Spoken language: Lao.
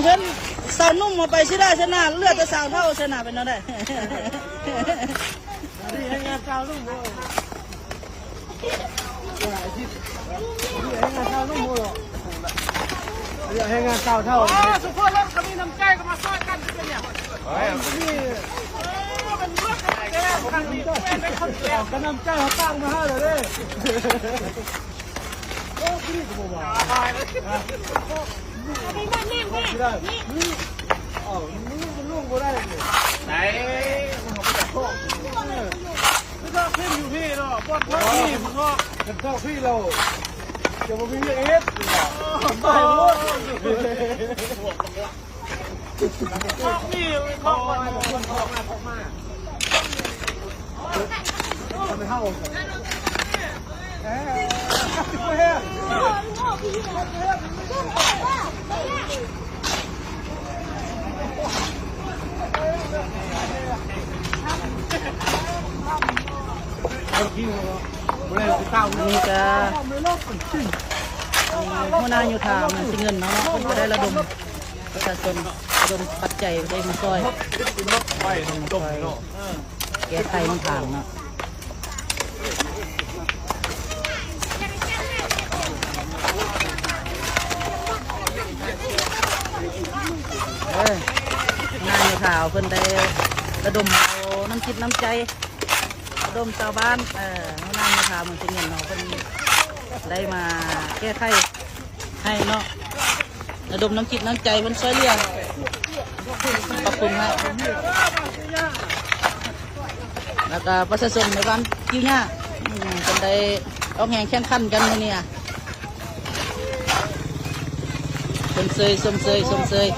ເພິ່ນສາວໜຸ່ມເອົາໄປຊິໄດ້ຊະນະ ເຫຼືອແຕ່ສາວເຖົ້າຊະນະ ເປັນແນວໃດ? ແຮງງານຊາວເຖົ້າ ໂອ້ ສຸພາບລົດກໍມີນ້ຳໃຈກໍມາຊ່ອຍກັນເປັນຫຍັງ? ເອີ ມັນເປັນເລື່ອງກັນແຕ່ຄັ້ງນີ້ ເປັນຄົນແກ່ ກໍນ້ຳໃຈເຮົາຕັ້ງມາໃຫ້ແລ້ວເດ້. ໂອ້ ຄືນີ້ກໍບໍ່ວ່າ ຕາຍແລ້ວ ເອົາ ມັນລົງບໍ່ໄດ້ ໄດ້ ມັນເອົາໄປຈາກຄອກ ຄືດອກພິມຢູ່ພີ້ເນາະ ບ່ອນພັກນີ້ເນາະ ຄັນດອກພີ້ແລ້ວ ຈະບໍ່ມີວຽກເຮັດ ໄປໂລດ ຄອກນີ້ ຄອກມັນ ຄອກມາ ຄອກມາ ເຮົາ ອັນນີ້ກະຫົວໜ້າໂຍທາເມືອງສີເງິນເນາະ ເພິ່ນກະໄດ້ລະດົມປະຊາຊົນ ລະດົມປັດໄຈໄດ້ມາຊ່ອຍ ໄປນຳດົມເນາະ ແກ້ໄຂນ້ຳທາງເນາະ ເອີ ນາຍໂຍທາເພິ່ນໄດ້ລະດົມເອົານ້ຳຈິດນ້ຳໃຈ ລະດົມຊາວບ້ານ ເອີ ນາຍໂຍທາເມືອງສີເງິນເຮົາເພິ່ນໄດ້ມາແກ້ໄຂ ໃຫ້ເນາະ ລະດົມນ້ຳຈິດນ້ຳໃຈເພິ່ນຊ່ວຍເຫຼືອ ປັບປຸງໃຫ້ ແລ້ວກະປະຊາຊົນໃນບ້ານກິ້ວຫຍ້າ ອືມ ເພິ່ນໄດ້ອອກແຮງແຂ່ງຂັນກັນມື້ນີ້ ຊົມເຊີຍ ຊົມເຊີຍ ຊົມເຊີຍ.